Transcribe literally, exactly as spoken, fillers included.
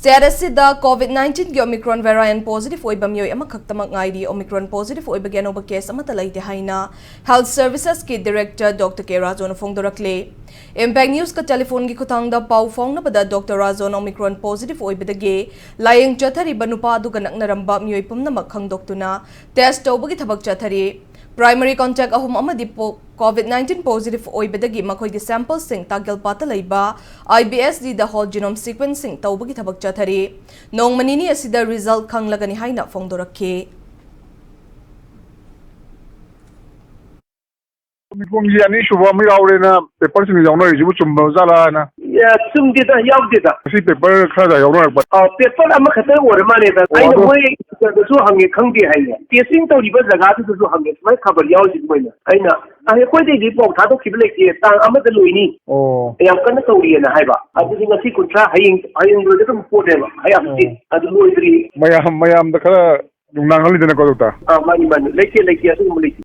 State ꯑꯁꯤꯗ COVID nineteenꯒꯤ Omicron variant positive ꯑꯣꯏꯕ ꯃꯤꯑꯣꯏ ꯑꯃꯈꯛꯇꯃꯛ ꯉꯥꯏꯔꯤ꯫ Omicron positive ꯑꯣꯏꯕꯒꯤ ꯑꯅꯧꯕ case ꯑꯃꯠꯇ ꯂꯩꯇꯦ ꯍꯥꯏꯅ Health Servicesꯀꯤ Director Doctor ꯀꯦ ꯔꯥꯖꯨꯅ ꯐꯣꯡꯗꯣꯔꯛꯂꯤ꯫ Impact Newsꯀ telephoneꯒꯤ ꯈꯨꯠꯊꯥꯡꯗ ꯄꯥꯎ ꯐꯥꯎꯅꯕꯗ Doctor ꯔꯥꯖꯨꯅ Omicron positive ꯑꯣꯏꯕꯗꯒꯤ ꯂꯥꯌꯦꯡ ꯆꯠꯊꯔꯤꯕ ꯅꯨꯄꯥ ꯑꯗꯨꯒ ꯅꯛꯅꯔꯝꯕ ꯃꯤꯑꯣꯏ ꯄꯨꯝꯅꯃꯛ ꯈꯪꯗꯣꯛꯇꯨꯅ test ꯇꯧꯕꯒꯤ ꯊꯕꯛ ꯆꯠꯊꯔꯤ꯫ Primary contact ꯑꯍꯨꯝ ꯑꯃꯗꯤ ꯄꯣ-, COVID nineteen positive ꯑꯣꯏꯕꯗꯒꯤ ꯃꯈꯣꯏꯒꯤ sampleꯁꯤꯡ ꯇꯥꯒꯦꯜꯄꯥꯠꯇ ꯂꯩꯕ IBSDꯗ whole genome sequencing ꯇꯧꯕꯒꯤ ꯊꯕꯛ ꯆꯠꯊꯔꯤ꯫ ꯅꯣꯡꯃ ꯅꯤꯅꯤ ꯑꯁꯤꯗ result ꯈꯪꯂꯒꯅꯤ ꯍꯥꯏꯅ ꯐꯣꯡꯗꯣꯔꯛꯈꯤ꯫ ꯃꯤꯄꯨꯝꯁꯤ ꯑꯅꯤꯁꯨꯕ ꯑꯃ ꯌꯥꯎꯔꯦꯅ paperꯁꯤꯡꯗ ꯌꯥꯎꯅꯔꯤꯁꯤꯕꯨ ꯆꯨꯝꯕ ꯖꯥꯠꯂꯥꯅ? ꯆꯨꯝꯗꯦꯗ, ꯌꯥꯎꯗꯦꯗ꯫ ꯉꯁꯤ paper ꯈꯔꯗ ꯌꯥꯎꯅꯔꯛꯄ꯫ ꯑꯥ, paper ꯑꯃꯈꯛꯇ ꯑꯣꯏꯔ ꯃꯥꯜꯂꯦꯗ꯫ ꯑꯩꯅ ꯑꯗꯣ- ꯃꯣꯏ ꯀꯩꯅꯣꯗꯁꯨ ꯍꯪꯉꯦ, ꯈꯪꯗꯦ ꯍꯥꯏꯌꯦ꯫ Testing ꯇꯧꯔꯤꯕ ꯖꯒꯥꯗꯨꯗꯁꯨ ꯍꯪꯉꯦ, ꯁꯨꯃꯥꯏꯅ ꯈꯕꯔ ꯌꯥꯎꯔꯤꯁꯤ ꯃꯣꯏꯅ꯫ ꯑꯩꯅ, "ꯑ, ꯑꯩꯈꯣꯏꯗꯩꯗꯤ ꯄꯥꯎ ꯊꯥꯗꯣꯛꯈꯤꯕ ꯂꯩꯇꯦ, ꯇꯥꯡ ꯑꯃꯗ ꯂꯣꯏꯅꯤ, ꯑꯣ ꯌꯥꯝ ꯀꯟꯅ ꯇꯧꯔꯤꯑꯅ" ꯍꯥꯏꯕ꯫ ꯑꯗꯨꯗꯤ ꯉꯁꯤ ꯀꯨꯟꯊ꯭ꯔꯥ, ꯍꯌꯦꯡ, ꯍꯌꯦꯡ ꯂꯣꯏꯒꯗꯕ ꯄꯣꯠꯅꯦꯕ, ꯍꯌꯦꯡ ꯍꯪꯆꯤꯠ꯫ ꯑꯗꯨ ꯂꯣꯏꯗ꯭ꯔꯤ꯫ ꯃꯌꯥꯝ ꯃꯌꯥꯝꯗ ꯈꯔ ꯅꯨꯡꯅꯥꯡꯍꯜꯂꯤꯗꯅꯀꯣ, doctor? ꯑꯥ, ꯃꯥꯅꯤ, ꯃꯥꯅꯤ, ꯂꯩꯇꯦ, ꯂꯩꯇꯦ, ꯑꯗꯨꯒꯨꯝꯕ ꯂꯩꯇꯦ꯫